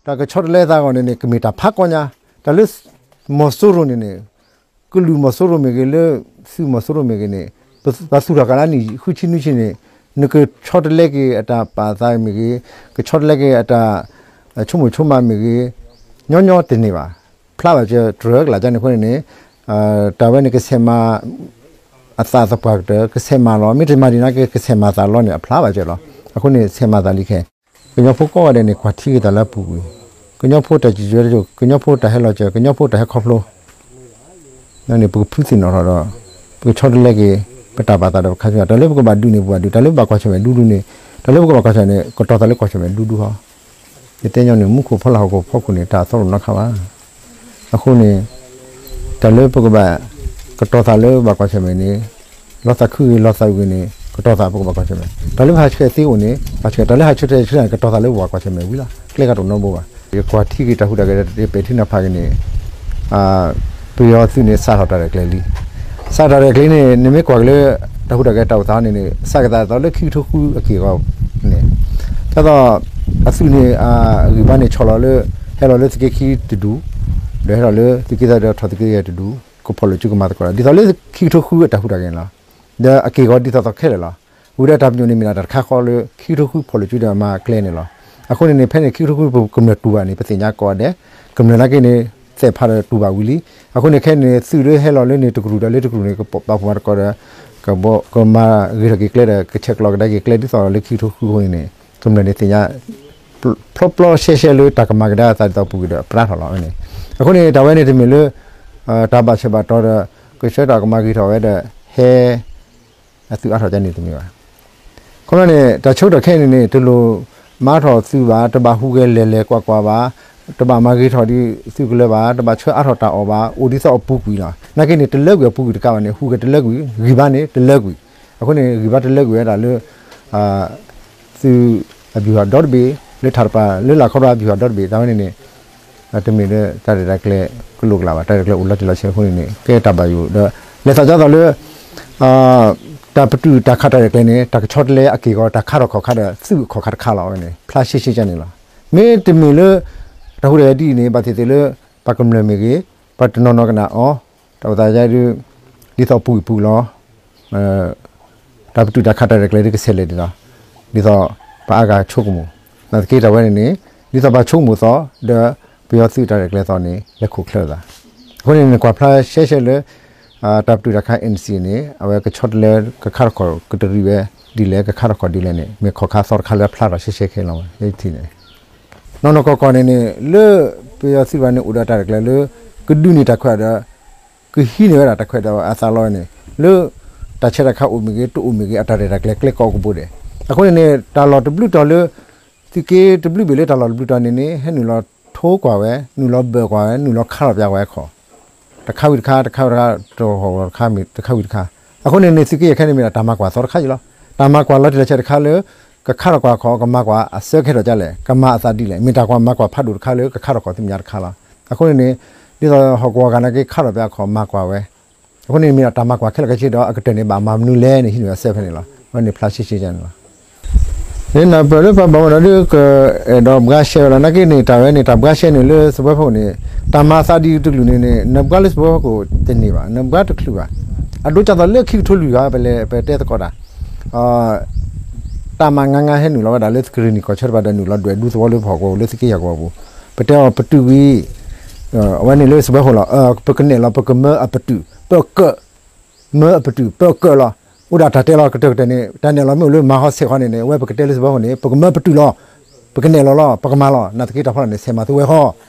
တၢ်ကဆီတလဲသးအဂီၢ်န့ၣ်န့ၣ် ကမ့ၢ်တၢ်ဖးကီညါ, တၢ်လၢ မီၤစိရိၤန့ၣ်န့ၣ် ကလုာ်မီၤစိရိၤမ့ၢ်ဂ့ၤ လၢသုးမီၤစိရိၤမ့ၢ်ဂ့ၤန့ၣ် ပသူၣ်ထီၣ်ကဒါနံၣ်ဃုဆံနွံဆံန့ၣ် နကဆီတလဲက့ၤအတၢ်ပာ်သးမ့ၢ်ဂ့ၤ, ကဆီတလဲက့ၤအတၢ် ဆိကမိၣ်ဆိကမးမ့ၢ်ဂ့ၤ, ညီညီတန့ၢ်ဘၣ်. ဖျါဘၣ်စၢၤတြၢၤကလာ်ကန့ၣ်အဃိန့ၣ်န့ၣ် တၢ်ဝဲန့ၣ်ကဆဲးမၤ အသးသပှၢ်ကတၢၢ် ကဆဲးမၤလီၤ. မ့ၢ်တမၤဒံးနာ်က့ ကဆဲးမၤသးလီၤန့ၣ် အဖျါဘၣ်စၢၤလီၤ. အဃိန့ၣ် ဆဲးမၤသးလံခဲ ကညီဖိကိးဂၤဒဲးန့ၣ် ကွၢ်ထံက့ၤတၢ်လၢအပူၤကွံာ်, ကညီဖိတၢ်စံၣ်စိၤတဲစိၤ, ကညီဖိတၢ်ဟဲလီၤစၢၤ, ကညီဖိတၢ်ဟဲခီဖျိ န့ၣ် ပကဖုသ့ၣ်နီၣ်ထီၣ်ဒီး ပကဆီတလဲက့ၤ ပတၢ်ပာ်သးဒီးပခါဆူညါ, တၢ်လၢပကဘၣ်ဒုးန့ၣ် ပဘၣ်ဒုး, တၢ်လၢပကဘၣ်ကွၢ်ဆၢၣ်မဲာ်ဒူဒူန့ၣ်, တၢ်လၢပကဘၣ်ကွၢ်ဆၢၣ်န့ၣ် ကတီၤသးလၢကွၢ်ဆၢၣ်မဲာ်ဒူဒူဟီ. ယတဲညီနုၢ် မူခိၣ်ဖီလာ်ဟီၣ်ခိၣ်ဖီခိၣ်န့ၣ် တၢ်အသီတအိၣ်နီတခါဘၣ်. အဃိန့ၣ် တၢ်လၢပကဘၣ် ကတီၤသးလၢဘၣ်ကွၢ်ဆၢၣ်မဲာ်န့ၣ် လီၤသးခုဂ့ၤ လီၤသးအုးဂ့ၤန့ၣ် ကတီၤသးပကဘၣ်ကွၢ်ဆၢၣ်မဲာ်, တၢ်လၢပဟးဆှဲးသ့အိၣ်န့ၣ် ဟးဆှဲး, တၢ်လၢဟးဆှဲးတဆှဲးန့ၣ် ကတီၤသးလၢပဘၣ်ကွၢ်ဆၢၣ်မဲာ်ဝံၤလီၤ. ကျဲကတအိၣ်နီတဘိဘၣ်. ယကွၢ်ထံက့ၤတၢ်ဟူးတၢ်ဂဲၤ ယပဲာ်ထံနီၤဖးက့ၤန့ၣ် ပယီၤသုးန့ၣ် စးထီၣ်တၢ်ရဲၣ်ကျဲၤလံ. စးထီၣ်တၢ်ရဲၣ်ကျဲၤန့ၣ် နမ့ၢ်ကွၢ်က့ၤလၢ တၢ်ဟူးတၢ်ဂဲၤတၢ်အိၣ်သးန့ၣ်န့ၣ် စးကသးသိးလၢခံကထိဃုအက့ၢ်အဂီၤန့ၣ် ဒ်သိး အသုးန့ၣ် ဂံၢ်ဘါန့ၣ်ဆီၣ်လီၤလၢ ဟဲလီၤလၢသုးက့ခံတဒူၣ်, ဒီးဟဲလီၤလၢသုးက့သၢဒီးထီၣ်သုးက့ယဲၢ်တဒူၣ်, ကဖီၣ်လိာ်စုကမၤသကိးဒီး ဒ်သိးလၢခံကထိဃုအတၢ်ဟူးတၢ်ဂဲၤန့ၣ်လီၤ. ဒီးအက့ၢ်အဂီၤဒ်သိးသိးခဲလၢာ်လီၤ. ဝံၤဒီးတၢ်ပညိၣ်န့ၣ်မ့ၢ်ဒၣ်တၢ်တခါဃီလၢ ခံကထိဃုဖီၣ်လိာ်စုဒီးမၤကျဲန့ၣ်လီၤ. အဃိန့ၣ်န့ၣ် ဖဲန့ၣ် ခံကထိဃုပကမျၢၢ်တူၢ်ဘၣ်န့ၣ် ပသ့ၣ်ညါကိးဂၤဒဲး, ကမျၢၢ်နာ်က့န့ၣ် သဲၣ်ဖးဒီးတူၢ်ဘၣ်ဝံၤလံ. အဃိန့ၣ် ခဲအံၤန့ၣ် သုးလၢဟဲလီၤလၢန့ၣ်တကရူၢ်ဒီးလၢတကရူၢ်န့ၣ် ကပာ်ဖှိၣ်မၤသကိးဒီး ကဘီ ကမၤဂ့ၤထီၣ်က့ၤကျဲဒီး ကဆဲးကျိးကဒါက့ၤကျဲဒ်သိးလၢခံကထိဃုအဃိန့ၣ်န့ၣ် ကမျၢၢ်န့ၣ်သ့ၣ်ညါ ဖျီဖျီရှဲရှဲလၢတၢ်ကမၤကဒါအသးဒ်သိးပူၤကွံာ်ဒီးပြါထီၣ်လီၤန့ၣ်. အဃိန့ၣ် တၢ်ဝဲန့ၣ်တမ့ၢ်လၢ တၢ်ဘၣ်ဆၢဘၣ်တီၤဒီး ကဆှၢတၢ်ကမၤဂ့ၤထီၣ်ဝဲဒီး ဟဲ အသုးအါထီၣ်ကန့ၣ်တမ့ၢ်ဘၣ်. ခီဖျိန့ၣ် တၢ်ဆၢကတီၢ်ခဲအံၤန့ၣ်န့ၣ် တလိၣ်မၤထီၣ်သုးဘၣ်, တဘၣ်ဟူးဂဲၤလဲၤလဲၤကွၢ်ကွၢ်ဘၣ်, တဘၣ်မၤဂ့ၤထီၣ်ဒ်သုးကလၢၤဘၣ်, တဘၣ်ဆှၢအါထီၣ်တၢ်အီၣ်ဘၣ်, အိၣ်ဒ်သိးအပူၤကွံာ်လီၤ. နာ်က့န့ၣ် တလၢကွံာ်အပူၤကွံာ်တကးဘၣ်န့ၣ် ဟူးဂဲၤတလၢကွံာ်, ဂံၢ်ဘါန့ၣ်တလၢကွံာ်. အဃိန့ၣ် ဂံၢ်ဘါတလၢကွံာ်ဝဲဒၣ်လၢ သုးအဘံၣ်ဟးဒီတဘ့ၣ်, လၢထးတပၤ လၢလာ်ခီဖျိအဘံၣ်ဟးဒီတဘ့ၣ်, တၢ်ဝဲန့ၣ်န့ၣ် တမ့ၢ်လၢတၢ်ရဲၣ်တၢ်ကျဲၤကလိာ်ကလာ်ဘၣ်, တၢ်ရဲၣ်တၢ်ကျဲၤအိၣ်လီၤတံၢ်လီၤဆဲးအဃိန့ၣ်န့ၣ် ကဲတၢ်ဘၣ်ယိၣ်ဒီး လဲၤသးကၢ်သိးလၢ တၢ်ပတုာ်တၢ်ခးတၢ်ရဲၣ်ကျဲၤန့ၣ် တၢ်ကဆီတလဲအက့ၢ်အဂီၤ တၢ်ခးထီၣ်ခီၣ်ခါဒီး သုးအခီၣ်ခါတခါလီၤဝဲန့ၣ် ဖျါရှဲရှဲကန့ၣ်လီၤ. မ့တမ့ၢ်လၢ တၢ်ဟူးတၢ်ဂဲၤဒ်အံၤန့ၣ် ဘၣ်သ့ၣ်သ့ၣ်လၢ ပှၤကမျၢၢ်မ့ၢ်ဂ့ၤ, ပှၤတနီၤနီၤကနၣ်အီၤ, တၢ်အိၣ်သးယါဒုး ဒ်သိးပူၤကွံာ်ပူၤလီၤ တၢ်ပတုာ်တၢ်ခးတၢ်ရဲၣ်ကျဲၤဒ်ကဆဲးလဲၣ်ဒ်လီၤ. ဒ်သိး ပှၤအါဂၤဆိကမိၣ်, နာ်သက့တၢ်ဝဲန့ၣ်န့ၣ် ဒ်သိးပှၤဆိကမိၣ်သီ ဒီးပယီၤသုးတၢ်ရဲၣ်ကျဲၤသီန့ၣ် လဲၤခိၣ်ချၢသး. အဃိန့ၣ် နကွၢ်ဖျါရှဲရှဲလၢ တၢ်ပတုာ်တၢ်ခး NCA န့ၣ် အဝဲကဆီတလဲ ကခးထီၣ်ခီၣ်ကတရံးဝဲဒ်လဲၣ် ကခးထီၣ်ခီၣ်ဒ်လဲၣ်န့ၣ် မ့ၢ်ခီၣ်ခါသီတခါလၢအဖျါထီၣ်ရှဲရှဲခဲလီၤဝဲ ယထံၣ်န့ၣ် နီၢ်နီၢ်ကီၢ်ကီၢ်န့ၣ်န့ၣ် လၢပယီၤသုးတဖၣ်န့ၣ် အိၣ်ဒီးတၢ်ရဲၣ်ကျဲၤလၢ ကဒုးန့ၢ်တၢ်ခွဲးဒီး ကဟံးန့ၢ်ဝဲဒၣ်တၢ်ခွဲးဒီးအသးလီၤန့ၣ် လၢ တၢ်ဆဲးတၢ်ခါအိၣ်မ့ၢ်ဂ့ၤ တအိၣ်မ့ၢ်ဂ့ၤ အတၢ်ရဲၣ်တၢ်ကျဲၤကျဲကိးကပူၤဒဲး. အဃိန့ၣ်န့ၣ် တၢ်လီၢ်တဘျုးတီၤလၢ သုးက့တဘျုးဘ့ၣ်လၢတၢ်လီၢ်တဘျုးတီၤန့ၣ်န့ၣ် ဟဲနုာ်လီၤထိကွၢ်ဝဲ နုာ်လီၤဘၢၣ်ကွၢ်ဝဲ နုာ်လီၤခးထီၣ်ပျးဝဲခီၣ် တခါဝံၤတခါ တခါဝံၤတခါ တဟီၣ်တခါ တခါဝံၤတခါ. အဃိန့ၣ်န့ၣ် သုးက့ယဲၢ်ခဲန့ၣ်မ့ၢ်ဒၣ်တၢ်မၤကွၢ်သီတခါအံၤလီၤ. တၢ်မၤကွၢ်လီၤတံၢ်လီၤဆဲးတခါလၢ ကခးထီၣ်ကွၢ်ခီၣ် ကမၤကွၢ်အစၢကဟဲထီၣ်ဒ်လဲၣ် ကမၤအသးဒ်လဲၣ် မ့ၢ်တၢ်ကွၢ်မၤကွၢ်ဖးဒိၣ်တခါလၢကခးထီၣ်ကွၢ်သုးမဲာ်ညါတခါလီၤ. အဃိန့ၣ်န့ၣ် ဒ်သိးဟီၣ်ကဝီၤဂၤနာ်က့ခးထီၣ်ပျးခီၣ်မၤကွၢ်ဝဲ အဃိန့ၣ်မ့ၢ်ဒၣ်တၢ်မၤကွၢ်ခဲလၢာ်ခဲဆ့ဒီး အကတၢၢ်န့ၣ် ဘၣ်မၤမနုၤလဲၣ်န့ၣ် ဟံးန့ၢ်ဝဲအစၢဖဲန့ၣ်လီၤ. အဝဲန့ၣ်ဖျါရှဲရှဲန့ၣ်လီၤ. လၢနၢ်ပၢၢ်လၢပှၤဘၣ်မူဘၣ်ဒါဒုး ကအဲၣ်ဒိးဘှါရှဲဝဲလီၤ. နာ်က့န့ၣ် တၢ်ဝဲန့ၣ် တၢ်ဘှါရှဲန့ၣ်လၢစပွဲဖီခိၣ်န့ၣ် တၢ်မၤသးဒ်အံၤတကလုာ်န့ၣ်န့ၣ် နဘှါလၢစပွဲဖီခိၣ်တန့ၢ်ဘၣ် နဘှါတချုးဘၣ်. အဒိဒ်သိးလၢခံကထိလွံၢ်ဂၤ ပလဲၤပတဲသကိးတၢ် တၢ်မၤငါငါဟဲနုာ်လီၤဝဲဒၣ်လၢကရ့ၣ်နံၣ်ကီၢ်ဆၢတဖၣ်ဒီး နုာ်လီၤဒွဲၣ်ဒူသဝီလၢပဟီၣ်ကဝီၤပူၤလၢသုးက့ယဲၢ်ကဝီၤပူၤ ပတဲအီၤပတုာ်ဝံၤ အဝဲန့ၣ်လၢစပွဲဖီခိၣ်လီၤ. ပကနဲၣ်လီၤ ပကမၢအပတုာ် ပကမၢအပတုာ် ပကၢၣ်လီၤ. အိၣ်ဒၣ်တၢ်တဲလီၤကတၢၢ်ကတၢၢ်န့ၣ် တၢ်နဲၣ်လီၤမ့ၢ်အိၣ်လၢမၤဟီဆဲးဃီန့ၣ်န့ၣ် အဝဲပကတဲလၢစပွဲဖီခိၣ်န့ၣ် ပကမၢပတုာ်လီၤ ပကနဲၣ်လီၤလီၤ ပကမၤလီၤ နာ်သက့တၢ်ဖီလာ်န့ၣ် ဆဲးမၤသုဝဲဃီ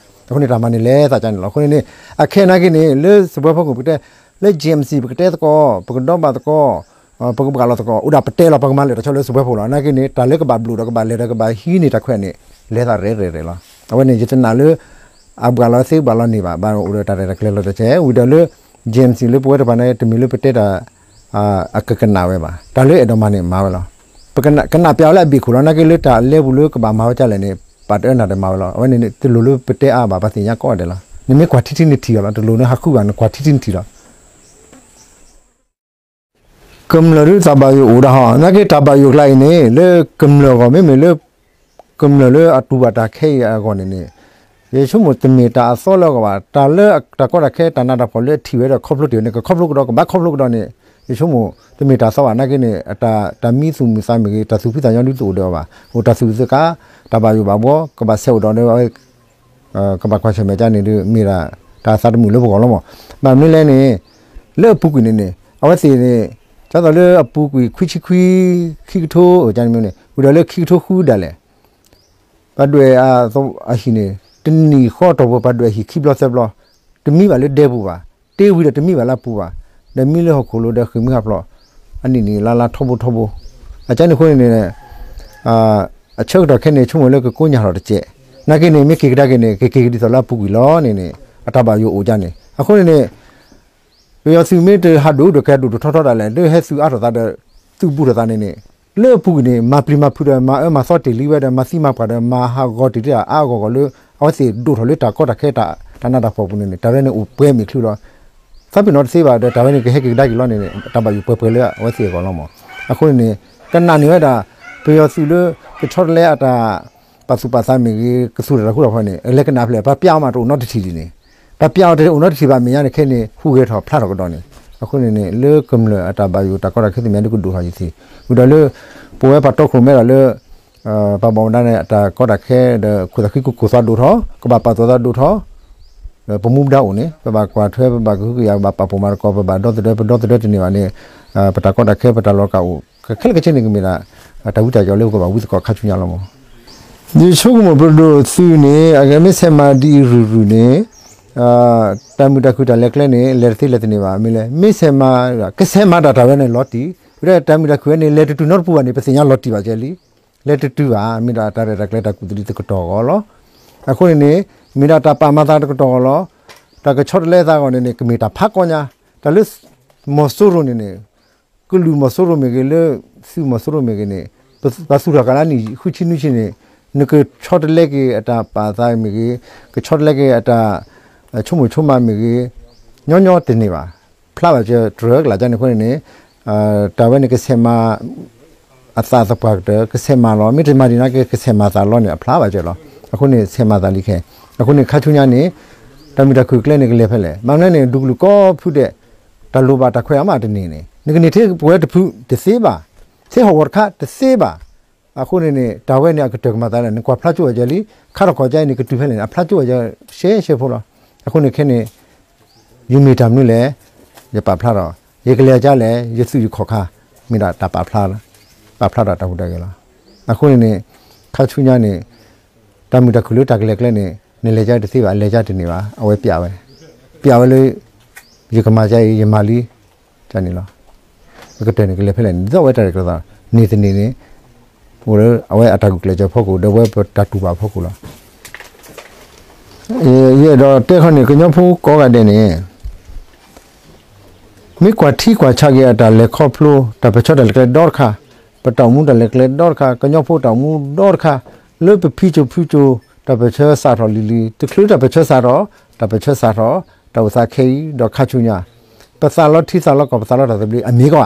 အဃိန့ၣ် တၢ်မၤန့ၣ်လဲၤသးကန့ၣ်လီၤ. အဃိန့ၣ်န့ၣ် အခဲနာ်က့န့ၣ် လၢစပွဲဖီခိၣ်ပကတဲ လၢ JMC ပကတဲသကိး ပကဒီဘၣ်သကိး ပကဘှၣ်လီၤသကိး အိၣ်ဒၣ်ပတဲလီၤ ပကမၤလၢာ်တၢ်ဆိလၢစပွဲဖီခိၣ်လီၤ. နာ်က့န့ၣ် တၢ်လၢကဘၣ်ဘျုးဒီးကဘၣ်လဲၤဒီးကဘၣ်ဟံးန့ၢ်တၢ်ခွဲးန့ၣ် လဲၤသးရဲၣ်ရဲၣ်ရဲၣ်လီၤ. အဝဲန့ၣ် ယတနာ်လၢ အဘှၣ်လီၤသ့ဘှၣ်လီၤန့ၢ်ဘၣ် ဘၣ်အိၣ်ဒီးတၢ်ရဲၣ်တၢ်ကျဲၤလီၤတစဲး ဝံၤဒီးလၢ JMC လၢပဝဲတဖၣ်န့ၣ် တမ့ၢ်လၢပတဲတၢ် အကကနၣ်ဝဲဘၣ် တၢ်လၢအဲၣ်ဒိးမၤန့ၣ်မၤဝဲလီၤ. ပကနၣ်ပျးအီၤလၢအဘ့ၣ်ခိၣ်လီၤ. နာ်က့လၢတၢ်အလဲပူၤလၢကဘၣ်မၤဝဲဒ်လဲၣ်န့ၣ် ပာ်တအၢနၤဒီးမၤဝဲလီၤ. အဝဲန့ၣ် တလိၣ်လၢပတဲအါဘၣ် ပှၤသ့ၣ်ညါကိးဂၤဒဲးလီၤ. နမ့ၢ်ကွၢ်ထံထံနထံၣ်အီၤလီၤ. တလိၣ်လၢဟးဃုဘၣ် နကွၢ်ထံထံနထံၣ်လီၤ. ကမျၢၢ်ဒုးတၢ်ဘၣ်ယိၣ်အိၣ်ဒၣ်ဟီ နာ်က့တၢ်ဘၣ်ယိၣ်ကျါအံၤန့ၣ် လၢကမျၢၢ်အဂီၢ် မ့မ့ၢ်လၢ ကမျၢၢ်လၢအတူၢ်ဘၣ်တၢ်ခဲအံၤအဂီၢ်န့ၣ်န့ၣ် ယဆိကမိၣ်တမ့ၢ်တၢ်အသီလၢအဂီၢ်ဘၣ်, တၢ်လၢတၢ်ကီတၢ်ခဲတၢ်နးတၢ်ဖှီၣ်လၢအထံၣ်ဝဲဒီးခီဖျိတ့ၢ်န့ၣ် ကခီဖျိကဒီး ကဘၣ်ခီဖျိကဒီးန့ၣ်, ယဆိကမိၣ်တမ့ၢ်တၢ်သီဘၣ်နာ်က့န့ၣ် တၢ်မံသူၣ်မံသးမ့ၢ်ဂ့ၤ တၢ်သူၣ်ဖှံသးညီဒုးတအိၣ်ဒီးအီၤဘၣ်, အိၣ်တၢ်သူၣ်သးကါ, တၢ်ဘၣ်ယိၣ်ဘၣ်ဘှီ ကဘၣ်ဆဲးအိၣ်ဒီးအဝဲ ကဘၣ်ကွၢ်ဆၢၣ်မဲာ်ကါန့ၣ်ဒီး မ့ၢ်ဒၣ်တၢ်သးတမုာ်လၢပဂီၢ်လီၤမး. ဘၣ်မနုၤလဲၣ်န့ၣ် လၢအပူၤကွံာ်န့ၣ်န့ၣ် အဝဲသ့ၣ်န့ၣ် ဒ်သိးလၢအပူၤကွံာ်ခွံဆံခွံ ခံကထိန့ၣ် ဝံၤဒီးလၢခံကထိဃုဒၣ်လဲာ် ပှၤဒွဲၣ်အဟံၣ်န့ၣ် တနံၣ်ဃီတီၢ်ပူၤ ပှၤဒွဲၣ်အဟံၣ်ခံဘျီသၢဘျီ, တမံဘၣ်လၢဒဲပူၤဘၣ်, တ့ဝံၤဒီးတမံဘၣ်လၢအပူၤဘၣ်, ဒီးမံလၢဟီၣ်ခိၣ်လိၤဒီးဃ့ၢ်မှံဟးဖျိး အနံၣ်နံၣ်လါလါထီဘိထီဘိ, အကါန့ၣ်အဃိန့ၣ်န့ၣ် အဆၢကတီၢ်ခဲအံၤန့ၣ် ဆိကမိၣ်လၢကကိးညါထီၣ်တစဲး, နာ်က့န့ၣ် မ့ၢ်က့ၤကဒါက့ၤန့ၣ် ကက့ၤကဒ်သိးလၢအပူၤကွံာ်လီၤန့ၣ်န့ၣ် အတၢ်ဘၣ်ယိၣ်အိၣ်ကါန့ၣ် အဃိန့ၣ်န့ၣ် ပယီၤသုးမ့ၢ်တဟးဒိၣ်ဒိၣ်ကဲဒိၣ်ဒိၣ်ထီထီဒၣ်လဲာ် လၢဟဲသုးအါထီၣ်သးဒီး သုးဘူးထီၣ်သးန့ၣ်န့ၣ် လၢအပူၤကွံာ်န့ၣ် မၤပျံၤမၤဖုးဒီး မၤအၢမၤသီတ့ၢ်လံဝဲဒီး မၤသံမၤပှၢ်ဒီး မၤဟးဂီၤတ့ၢ်တ့ၢ်အါအဂီၢ်ဂီၢ်လၢ အဝဲသ့ၣ်ဒိၣ်ထီၣ်လၢတၢ်ကီတၢ်ခဲ တၢ်နးတၢ်ဖှီၣ်ပူၤန့ၣ်န့ၣ် တၢ်ဝဲန့ၣ်အိၣ်ပှဲၤမ့ၢ်ချုးလီၤ. သးပ့ၤနီၣ်တသ့ဘၣ်ဒီး တၢ်ဝဲန့ၣ်ကဟဲက့ၤကဒါက့ၤလီၤန့ၣ်န့ၣ် တၢ်ဘၣ်ယိၣ်ပှဲၤပှဲၤလၢအဝဲသ့ၣ်အဂီၢ်လီၤမး. အဃိန့ၣ်န့ၣ် ကနၣ်န့ၢ်ဝဲဒၣ် ပယီၤသုးလၢ ကဆီတလဲအတၢ် ပာ်သူၣ်ပာ်သးမ့ၢ်ဂ့ၤ ကသူၣ်ထီၣ်တၢ်ဃူတၢ်ဖိးန့ၣ် လဲၤကနၣ်ဖျဲၣ် ပှၤပျးအီၤမးတအိၣ်နီတထံၣ်ဒ်န့ၣ်, ပှၤပျးအီၤတအိၣ်နီတထံၣ်ဘၣ် မဲာ်ညါန့ၣ်ခဲအံၤန့ၣ် ဟူးဂဲၤထီၣ်ဖျါထီၣ်ကဒီးန့ၣ်, အဃိန့ၣ်န့ၣ် လၢကမျၢၢ်အတၢ်ဘၣ်ယိၣ်တၢ်ကီတၢ်ခဲသ့ၣ်မ့ၢ်ဒုးကဒိၣ်ထီၣ်ယသ့ၣ်, ဝံၤဒီးလၢ ပဝဲပှၤတီခိၣ်ရိၣ်မဲဒီးလၢ ပှၤဘၣ်မူဘၣ်ဒါန့ၣ် အတၢ်ကီတၢ်ခဲဒီး ခိၣ်သးဃံကကိၢ်သးဒိၣ်ထီၣ် ကဘၣ်ပာ်သူၣ်သးဒိၣ်ထီၣ် ဒီးပမူပဒါအိၣ်န့ၣ် ပဘၣ်ကွၢ်ထွဲ ပဘၣ်ကဟုကယာ် ပဘၣ်ပာ်ဖှိၣ်မၤသကိး ပဘၣ်ဒီသဒၢ ပဒီသဒၢတန့ၢ်ဘၣ်န့ၣ် ပတၢ်ကီတၢ်ခဲ ပတၢ်လီၢ်ကအိၣ် ခဲလၢာ်ခဲဆ့န့ၣ် ကမ့ၢ်ဒၣ် တၢ်ဝံတၢ်ယိာ်လၢပကဘၣ်ဝံသကိးခါဆူညါလီၤမး. ယဆိကမိၣ်ပဒိၣ်သုးန့ၣ် အဂ့ၢ်မ့ၢ်ဆဲးမၤဒ်အံၤရုၢ်ရုၢ်န့ၣ် တၢ်မုာ်တၢ်ခုၣ်တၢ်လဲၤကျဲန့ၣ် လဲၤတသ့လဲၤတန့ၢ်ဘၣ်. မ့ၢ်လဲၣ် မ့ၢ်ဆဲးမၤ ကဆဲးမၤတၢ်တၢ်ဝဲန့ၣ်လီၤတံၢ်, ဝံၤဒီးတၢ်မုာ်တၢ်ခုၣ်ဝဲန့ၣ် လဲၤတတုၤနီတပူၤဘၣ်န့ၣ် ပသ့ၣ်ညါလီၤတံၢ်ဘၣ်ကဲလံ. လဲၤတတုၤဘၣ် မ့ၢ်ဒၣ်တၢ်ရဲၣ်တၢ်ကျဲၤတၢ်ကူၣ်သရံးသကတီၢ်အဂီၢ်လီၤ. အဃိန့ၣ်န့ၣ် မ့ၢ်ဒၣ်တၢ်ပာ်မၤသးတကတီၢ်အဂီၢ်လီၤ. တၢ်ကဆီတလဲသးအဂီၢ်န့ၣ်န့ၣ် ကမ့ၢ်တၢ်ဖးကီညါ, တၢ်လၢ မီၤစိရိၤန့ၣ်န့ၣ် ကလုာ်မီၤစိရိၤမ့ၢ်ဂ့ၤ လၢသုးမီၤစိရိၤမ့ၢ်ဂ့ၤန့ၣ် ပှၤသူၣ်ထီၣ်ကးလၢနံၣ်ဃုဆံနွံဆံန့ၣ် နကဆီတလဲက့ၤအတၢ်ပာ်သးမ့ၢ်ဂ့ၤ ကဆီတလဲက့ၤအတၢ် ဆိကမိၣ်ဆိကမးမ့ၢ်ဂ့ၤ ညီညီတန့ၢ်ဘၣ်. ဖျါဘၣ်စၢၤတြၢၤကလာ်ကန့ၣ်အဃိန့ၣ်န့ၣ် တၢ်ဝဲန့ၣ်ကဆဲးမၤ အသးသပှၢ်ကတၢၢ် ကဆဲးမၤလီၤ မ့ၢ်တမၤဒံးနာ်က့ ကဆဲးမၤသးလီၤန့ၣ် အဖျါဘၣ်စၢၤလီၤ. အဃိန့ၣ် ဆဲးမၤသးလံခဲ အဃိန့ၣ် ခါဆူညါန့ၣ် တၢ်မုာ်တၢ်ခုၣ်ကျဲန့ၣ် ကလဲၤဖဲလဲၣ် မ့ၢ်မနုၤန့ၣ် ဒူကလုာ်ကိးဖုဒဲး တၢ်လိၣ်ဘၣ်တၢ်ခွဲးအါမးတန့ၢ်န့ၣ် နကန့ၢ်ထဲပဝဲတဖုတသ့ဘၣ်, ထဲဟီၣ်ကဝီၤတခါတသ့ဘၣ်. အဃိန့ၣ်န့ၣ် တၢ်ဝဲန့ၣ် အကတၢၢ်ကမၤသးလဲၣ် နကွၢ်ဖျါကၠိဝဲကဲလံ ခါထီၣ်ခီၣ်ကဲအံၤန့ၣ် ကတုၤဖဲလဲၣ်န့ၣ် အဖျါကၠိဝဲကဲ ရှဲရှဲဖိလီၤ. အဃိန့ၣ်ခဲန့ၣ် ယမ့ၢ်တၢ်မနုၤလဲၣ် ယပာ်ဖျါထီၣ် ယကလဲၤကၢ်လဲၣ် ယသူၣ်ယခီၣ်ခါ မ့ၢ်ဒၣ်တၢ်ပာ်ဖျါ ပာ်ဖျါထီၣ်တၢ်ဟူးတၢ်ဂဲၤလီၤ. အဃိန့ၣ်န့ၣ် ခါဆူညါန့ၣ် တၢ်မုာ်တၢ်ခုၣ်လၢတၢ်ကလဲၤကျဲန့ၣ် နလဲၤကၢ်တသ့ဘၣ် လဲၤကၢ်တန့ၢ်ဘၣ် အဝဲပျးဝဲ ပျးဝဲလၢ ယကမၤကၢ်အံၤ ယမၤလံ ကန့ၣ်လီၤ. အကတၢၢ်န့ၣ် ကလဲၤဖဲလဲၣ်န့ၣ် ဒ်သိးဝဲတၢ်ရဲၣ်တၢ်ကျဲၤသး န့ၢ်တန့ၢ်န့ၣ် အိၣ်လၢအဝဲအတၢ်ဂုာ်ကျဲးစၢးဖီခိၣ် ဒီးဝဲပတၢ်တူၢ်ဘၣ်ဖီခိၣ်လီၤ. ယအဲၣ်ဒိးတဲခီန့ၣ် ကညီဖိကိးဂၤဒဲးန့ၣ် မ့ၢ်ကွၢ်ထံကွၢ်ဆးက့ၤအတၢ်လဲၤခီဖျိ တၢ်ပၢၢ်ဆၢတၢ်လဲၤကျဲဒီတခါ, ပတၢ်အိၣ်မူတၢ်လဲၤကျဲဒီတခါ, ကညီဖိတၢ်အိၣ်မူဒီတခါ, လၢပဖံကၠိဖုကၠိ တၢ်ပၢၢ်ဆၢစးထီၣ်လံၤလံၤ တချုးတၢ်ပၢၢ်ဆၢစးထီၣ် တၢ်ပၢၢ်ဆၢစးထီၣ် တၢ်အိၣ်သးခဲအံၤ ဒီးခါဆူညါ ပသးလီထံသးလီကီၢ် ပသးလီတၢ်သဘျ့ အမ့ၢ်ကီးဧါ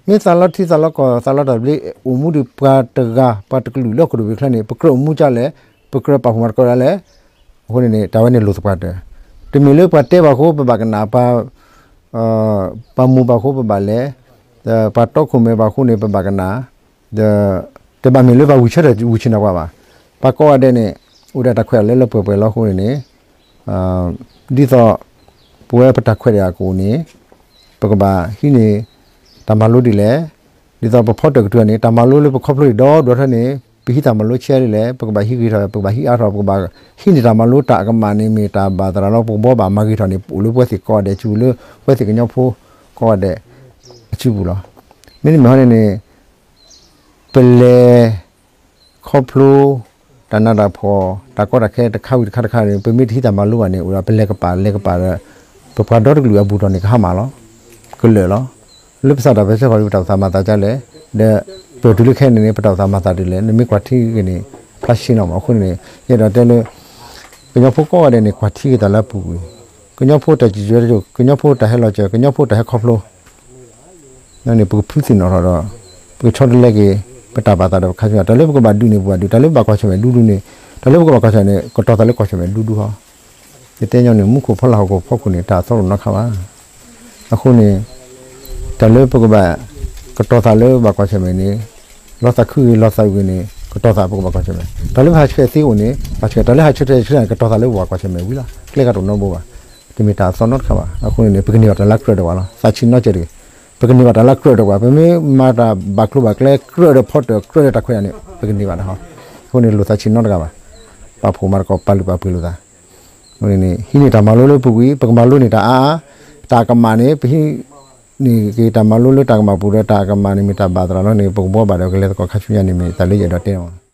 မ့ၢ်သးလီထံသးလီကီၢ် သးလီတၢ်သဘျ့ အိၣ်မူဒီးပှၤတဂၤ ပှၤတကလုာ်လၢဟီၣ်ခိၣ်ဒီဘ့ၣ်ချၢန့ၣ် ပကြၢးအိၣ်မူကၢ်လဲၣ်, ပကြၢးပာ်ဖှိၣ်မၤသကိးဒၣ်လဲၣ်. အဃိန့ၣ်န့ၣ် တၢ်ဝဲန့ၣ်လိၣ်သပှၢ်တၢၢ်, တမ့ၢ်လၢပှၤတဲဘၣ်အဃိ ပဘၣ်ကနၣ်, ပှၤမိၢ်ဘၣ်အဃိပဘၣ်လဲၤ, ပှၤတီခိၣ်မဲဘၣ်အဃိန့ၣ် ပဘၣ်ကနၣ်, ဒီး တဘၣ်မ့ၢ်လၢပှၤဝံၢ်ဆၢထၢၣ်ဝံၢ်ဆ့ၣ်နီၤပှၤဘၣ်. ပှၤကိးဂၤဒဲးန့ၣ် အိၣ်ဒီးတၢ်ခွဲးလၢလၢပှဲၤပှဲၤလီၤအဃိန့ၣ်န့ၣ် ဒ်သိး ပဝဲပတၢ်ခွဲးတၢ်ယာ်ကအိၣ်န့ၣ် ပကဘၣ်ဟံးန့ၢ်တၢ်မၤလိဒ်လဲၣ်, ဒ်သိးပဖီတၢၣ်ကတုၤန့ၣ် တၢ်မၤလိလၢပခီဖျိဒံးဒီးဒွးထၢန့ၣ် ပဟံးတၢ်မၤလိဆံးဒ်လဲၣ်, ပကဘၣ်ဟံးဂ့ၤထီၣ် ပကဘၣ်ဟံးအါထီၣ် ပကဘၣ်ဟံးန့ၢ်တၢ်မၤလိတၢ်အကမၣ်န့ၣ် မ့ၢ်တၢ်ဘၣ်သရၣ်လီၤ ပကဘီဘၣ်မၤဂ့ၤထီၣ်န့ၣ် ပအိၣ်လၢပဝဲသ့ၣ်ကိးဂၤဒဲး ဆူပူၤလၢပဝဲသ့ၣ်ကညီဖိကိးဂၤဒဲး အစုပူၤလီၤ. မ့တမ့ၢ်ဟီန့ၣ်န့ၣ် ပလဲၤ ခီဖျိ တၢ်နးတၢ်ဖှီၣ် တၢ်ကီတၢ်ခဲတခါဝံၤတခါတခါန့ၣ် ပမ့ၢ်တဟံးတၢ်မၤလိဘၣ်န့ၣ် အိၣ်ဒီးပလဲၤကပာ်လဲၤကပာ်ဒီး ပပှၤဒီတကလုာ်အဘူးဒီးန့ၣ် ကဟါမၢ်လီၤ. ကလၢာ်လီၤ. လၢပသးတၢ်ပၢၢ်ဆၢဃီဒီး ပတၢ်အိၣ်သးမၤသးကလဲၣ်, ဒီးပၢၢ်တုၤလၢခဲအံၤန့ၣ်န့ၣ် ပတၢ်အိၣ်သးမၤသးဒ်လဲၣ် နမ့ၢ်ကွၢ်ထံက့ၤန့ၣ် ဖျါရှဲနီၤမး. အဃိန့ၣ် ယအဲၣ်ဒိးတဲလၢ ကညီဖိကိးဂၤဒဲးန့ၣ် ကွၢ်ထံက့ၤတၢ်လၢအပူၤကွံာ်, ကညီဖိတၢ်စံၣ်စိၤတဲစိၤ ကညီဖိတၢ်ဟဲလီၤစၢၤ ကညီဖိတၢ်ဟဲခီဖျိ န့ၣ် ပကဖုသ့ၣ်နီၣ်ထီၣ်ဒီး ပကဆီတလဲက့ၤ ပတၢ်ပာ်သးဒီးပခါဆူညါ တၢ်လၢပကဘၣ်ဒုးန့ၣ် ပဘၣ်ဒုး တၢ်လၢပဘၣ်ကွၢ်ဆၢၣ်မဲာ်ဒူဒူန့ၣ် တၢ်လၢပကဘၣ်ကွၢ်ဆၢၣ်မဲာ်န့ၣ် ကတီၤသးလၢကွၢ်ဆၢၣ်မဲာ်ဒူဒူဟီ. ယတဲညီနုၢ် မူခိၣ်ဖီလာ်ဟီၣ်ခိၣ်ဖီခိၣ်န့ၣ် တၢ်အသီတအိၣ်နီတခါဘၣ်. အဃိန့ၣ် တၢ်လၢပကဘၣ် ကတီၤသးလၢဘၣ်ကွၢ်ဆၢၣ်မဲာ်န့ၣ် လီၤသးခုဂ့ၤလီၤသးဂ့ၤန့ၣ် ကတီၤသးပကဘၣ်ကွၢ်ဆၢၣ်မဲာ်, တၢ်လၢပဟးဆှဲးသ့အိၣ်န့ၣ် ဟးဆှဲး တၢ်လၢဟးဆှဲးတၢ်ဆှဲးန့ၣ် ကတီၤသးလၢပဘၣ်ကွၢ်ဆၢၣ်မဲာ်ဝံၤလီၤ. ကျဲကတအိၣ်နီတဘိဘၣ်. တမ့ၢ်တၢ်အသီနီတခါဘၣ်. အဃိန့ၣ်န့ၣ် ပကန့ၢ်ဘၣ်တၢ်လၢကြၢးဒီးပှၤလီၤ. သးဆံးနီတစဲးတဂ့ၤ. ပကန့ၢ်ဘၣ်တၢ်လၢကြၢးဒီးပှၤ, ပမ့ၢ်မၤတၢ်ဘၣ်ကျိၤဘၣ်ကျဲ ကြၢးဒီးဖီတၢၣ် ကြၢးဒီးတၢ်ခွဲးတၢ်ယာ်န့ၣ် ပကန့ၢ်ဘၣ်တၢ်ဟီ. အဃိန့ၣ် လိာ်သးဆံးနီတဂၤဘၣ်. ပာ်ဖှိၣ်မၤသကိး ပာ်လုၢ်ပာ်ပှ့ၤလိာ်သး. အဃိန့ၣ်န့ၣ် ဟံးန့ၢ်တၢ်မၤလိလၢပူၤကွံာ်, ပကမၤလိန့ၢ်တၢ်အါအါ, တၢ်ကမၣ်န့ၣ် ပဟံးန့ၢ်က့ၤတၢ်မၤလိလၢတၢ်ကမၣ်ပူၤဒီး တၢ်ကမၣ်န့ၣ်မ့ၢ်တၢ်ဘၣ်သရၣ်လီၤန့ၣ် ပကဘှီဘၣ်ဒီး ကလဲၤသကိးခါဆူညါန့ၣ် မ့ၢ်တၢ်လၢယအဲၣ်ဒိးတဲန့ၣ်လီၤ.